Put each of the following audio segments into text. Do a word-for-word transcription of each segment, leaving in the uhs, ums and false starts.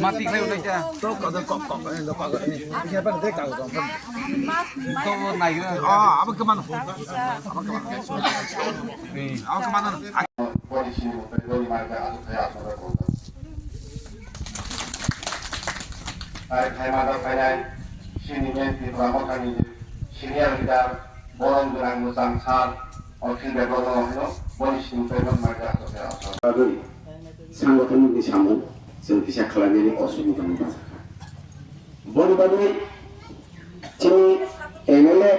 Mati khai utai ta. To ka da kok kok ni da ka ga ni. Ni ba de ka ga. To nai ga. Ah, abo ke man. Abo ke man. Ni, abo ke man. Boni sini mo pe boni mar ka atu kaya atu da ko. Ai khai ma da khai nai. Sini men pi pra mo kani. Senior leader, borom gwnang mwchang sal, o field development o hino, boni sini pe boni mar ka atu kaya atu. Bagwi, sangothon ni samung, chwng kisa khlainani osubida ni bwsa. Boni bagwi chini M L A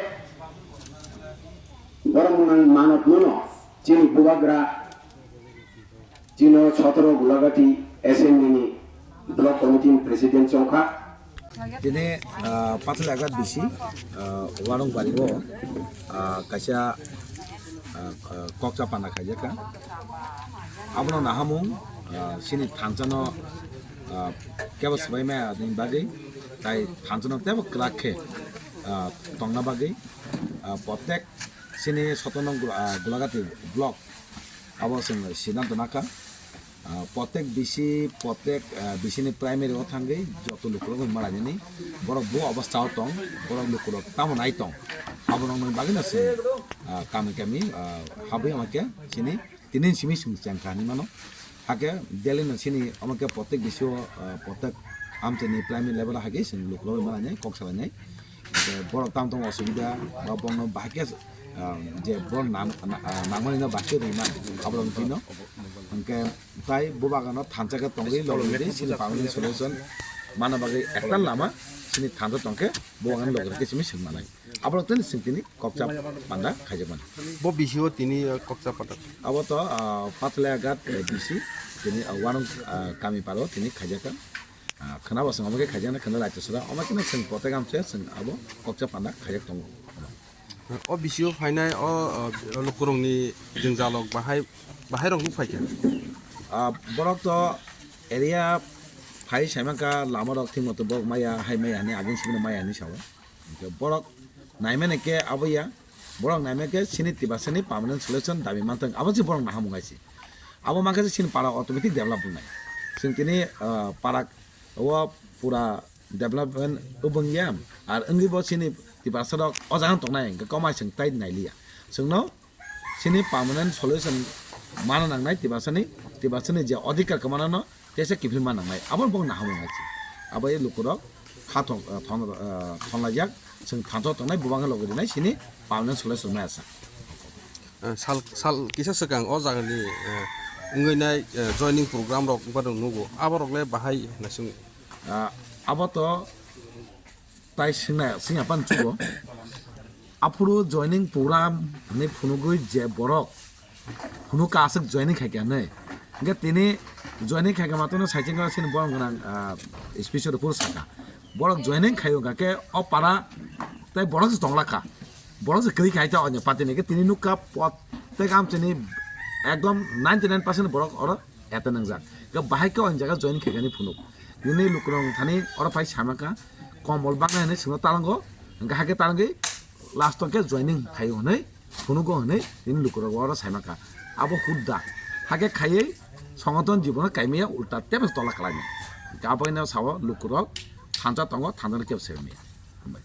borok nang manok nono chini bubagra chino sotoro Gulagati S M D ni block committee ni president chongkha. Tini, ah, Pathailaghat B C, ah, Warung Bari o, ah, kaisa, ah, ah, kokcha panda khaijak kha. Abono nahamung, ah, chini thansa no, ah, kebo swbai maya ni bagwi, tai thansa no tebo kwrak khe, ah, tongna bagwi, ah, protek chini sotonong Gula-, ah, Gulagati block abo chwng siddhanto nakha. Ah, protek B C, protek, ah, B C ni primary o thangwi joto lukurok bai malainani borok bo obostha o tong, borok lukurok tamo nai tong, abo rokni bagwi no chwng, ah, kami kami, ah, habwi ama khe chini tini simi chwng chengkha hinwi mano. Hakhe daily no chini omo khe protek B C o, ah, protek amchaini primary level o hakhe chwng lukurok bai malainai kok salainai. Hingke borok tamo tamo osubida, ba bongno bahai khe, ah, je bor nam-, na-, ah, nangmani no bahai khe rwima, aborok twi no. Hingke tai bubagano thansa khe tongwi logwi di, chini permanent solution mana bagwi ektal lama, chini thansa tongkhe bubagano logwi khe simi swng manai. Aborok tini swng tini kokcha panda khaijak mani. Bo B C o tini, ah, kokcha panda. Abo to, ah, Pathailaghat, eh, B C, tini, ah, Warung, ah, kami paro tini khaijak kha. Ah, khwna bo chwng omo khe khaijak na khwna lai chwsura. Omo kheno chwng protek amche chwng abo kokcha panda khaijak tongo. O B C o phainai o, o, o lukurokni jwngjalrok bahai, bahai rok nuk phaikha. Ah, borok to area phai saimankha lama rok thik moto borok maya hai maya hinwi agin sibino maya hinwi sao. Hingke borok naimani khe abo ya, borok naimani khe chini Tiprasani permanent solution dabi manthung, abo se borok nahamung hai se. Abo mankhe se chini para automatic develop wngnai. Chwng tini, ah, para o pura development wng ya, ar wngwi bo chini Tiprasa rok o jaga tongnai hingke komai chwng tai nailiya. Chwngno chini permanent solution mana nangnai Tiprasani, Tiprasani je odhikar kwmana no tesa kiphilma nangnai, abo bok nahamung hai se. Abo e lukurok kha thon, ah, thon, ah, thonlaijak, chwng thansa tongnai bubang logi rinai chini permanent solution maya sa. Ah, sal, sal kisa swkang o jagani, ah, wngwi nai, ah, joining program rok wngpano nugo, aborok le bahai naising. Ah, abo to tai swngna, swngya pan chugo. Aphuru joining program hinwi phunugwi je borok phunuk ka aswk joining khaikha hinwi. Hingkhe tini joining khaikha matwno saichung sini borok gwnang, ah, speech rwphuru sakha. Borok joining khaio hingkha khe o para tei borok se tonglakha. Borok se kwrwi khai ta onyo party ni khe tini nukha pot tei gam chini ekdom ninety nine percent borok oro ete nangjak. Hingkhe bahai khe o jaga joining khaikha hinwi phunuk. Nini lukurok thani oro phai sama kha, kombol bangna hinwi chwngno talango, hingkhe hakhe talangwi last o khe joining khaio hinwi phunugo hinwi nini lukurok oro saima kha. Abo hudda. Hakhe khaiwi songoton jibono kaimaya ulta tebo tola kalaimani. Hingkhe aboino sao lukurok thansa tongo, thansano kebo saimaya. Hambai.